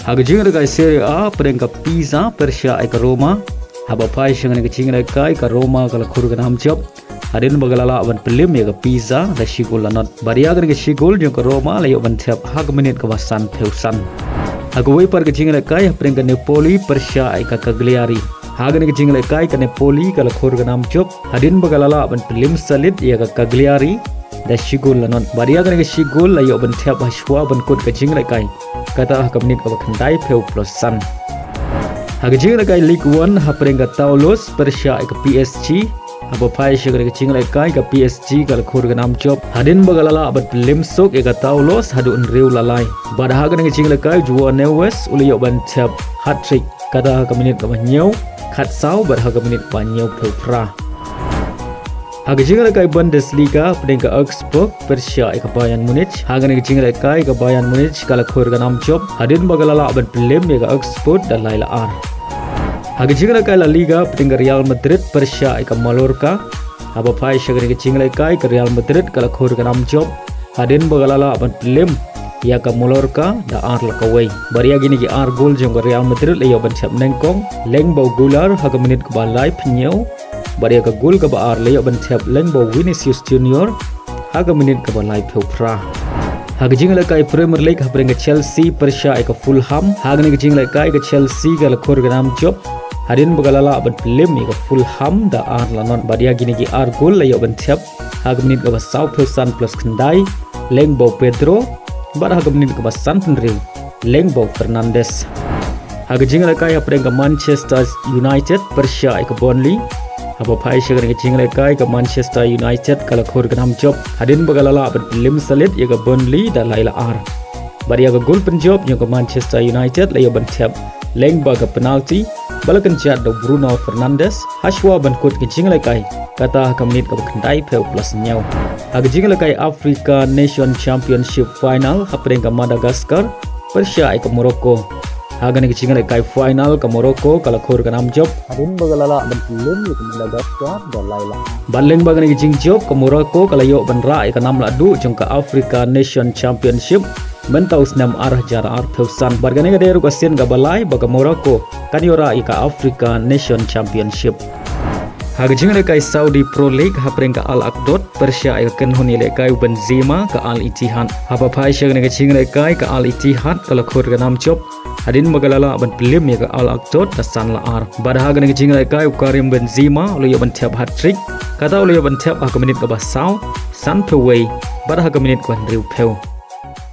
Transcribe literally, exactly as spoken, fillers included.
Ha ka jingïalehkai Serie A, pdeng ka Pisa pyrshah ïa ka Roma. Haba phai sha kane ka jingïalehkai, ka Roma ka la khur ka nam jop hadien ba ka la lah ban pynlem ïa ka Pisa da shi gol la nod. Bad ïa kane ka shi gol jong ka Roma la ïoh ban thep ha ka minit kaba sanphew san. Ha kawei pat ka jingïalehkai, hapdeng ka Napoli pyrshah ïa ka Cagliari. Ha kane ka jingïalehkai, ka Napoli ka la khur ka nam jop hadien ba ka la lah ban pynlem salit ïa ka Cagliari da shi gol la nod. Bad ïa kane ka shi gol la ïoh ban thep hashwa ban kut ka jingïalehkai, kata ha ka minit kaba khyndaiphew plus san. Ha ka jingïalehkai Ligue One, hapdeng ka Toulouse pyrshah ïa ka P S G. Haba phai sha kane ka jingïalehkai, ka P S G ka la khur ka nam jop hadien ba ka la lah ban pynlem suk ïa ka Toulouse haduh hynriew la lai. Bad ha kane ka jingïalehkai, Joao Neves u la ïoh ban thep hat-trick, kata ha ka minit kaba hynñiew, khatsaw bad ha ka minit kaba hynñiewphew phra. Ha ka jingïalehkai Bundesliga, pdeng ka Augsburg pyrshah ïa ka Bayern Munich. Ha kane ka jingïalehkai, ka Bayern Munich ka la khur ka nam jop hadien ba ka la lah ban pynlem ïa ka Augsburg da lai la ar. Ha ka jingïalehkai La Liga, pdeng ka Real Madrid pyrshah ïa ka Mallorca. Haba phai sha kane ka jingïalehkai, ka Real Madrid ka la khur ka nam jop hadien ba ka la lah ban pynlem ïa ka Mallorca da ar la kawei. Bad ïa kine ki ar gol jong ka Real Madrid la ïoh ban thep nyngkong Lengbo Goulart ha ka minit kaba laiphew hynñiew. Bad ïa ka gol kaba ar la ïoh ban thep Lengbo Vinicius Junior ha ka minit kaba laiphew phra. Ha ka jingïalehkai Premier League, hapdeng ka Chelsea pyrshah ïa ka Fulham. Ha kane ka jingïalehkai, ka Chelsea ka la khur ka nam jop hadien ba ka la lah ban pynlem ïa ka Fulham da ar la nod. Bad ïa kine ki ar gol la ïoh ban thep ha ka minit kaba sawphew san plus khyndai, Lengbo Pedro, bad ha ka minit kaba sanphew hynriew, Lengbo Fernandes. Ha ka jingïalehkai, hapdeng ka Manchester United pyrshah ïa ka Burnley. Haba phai sha kane ka jingïalehkai, ka Manchester United ka la khur ka nam jop hadien ba ka la lah ban pynlem salit ïa ka Burnley da lai la ar. Bad ïa ka gol pynjop jong ka Manchester United la ïoh ban thep lyngba ka penalty ba la kynjat da u Bruno Fernandes hashwa ban kut ka jingïalehkai, kata ha ka minit kaba khyndaiphew plus hynñiew. Ha ka jingïalehkai Africa Nation Championship final, hapdeng ka Madagascar pyrshah ïa ka Morocco. Ha kane ka jingïalehkai final, ka Morocco ka la khur ka nam jop hadien ba ka la lah ban pynlem ïa ka Madagascar da lai la ar. Bad lyngba kane ka jingjop, ka Morocco ka la ïoh ban rah ïa ka nam lahduh jong ka Africa Nation Championship mynta u snem ar hajar arphew san. Bad kane ka dei ruh ka sien kaba lai ba ka Morocco kan ïoh rah ïa ka Africa Nation Championship. Ha ka jingïalehkai Saudi Pro League, hapdeng ka Al Akdod pyrshah ïa ka kynhun ïalehkai u Benzema ka Al Ittihad. Haba phai sha kane ka jingïalehkai, ka Al Ittihad ka la khur ka nam jop hadien ba ka la lah ban pynlem ïa ka Al Akdod da san la ar. Bad ha kane ka jingïalehkai, u Karim Benzema u la ïoh ban thep hat-trick, kata u la ïoh ban thep ha ka minit kaba saw, sanphew wei bad ha ka minit kaba hynriewphew.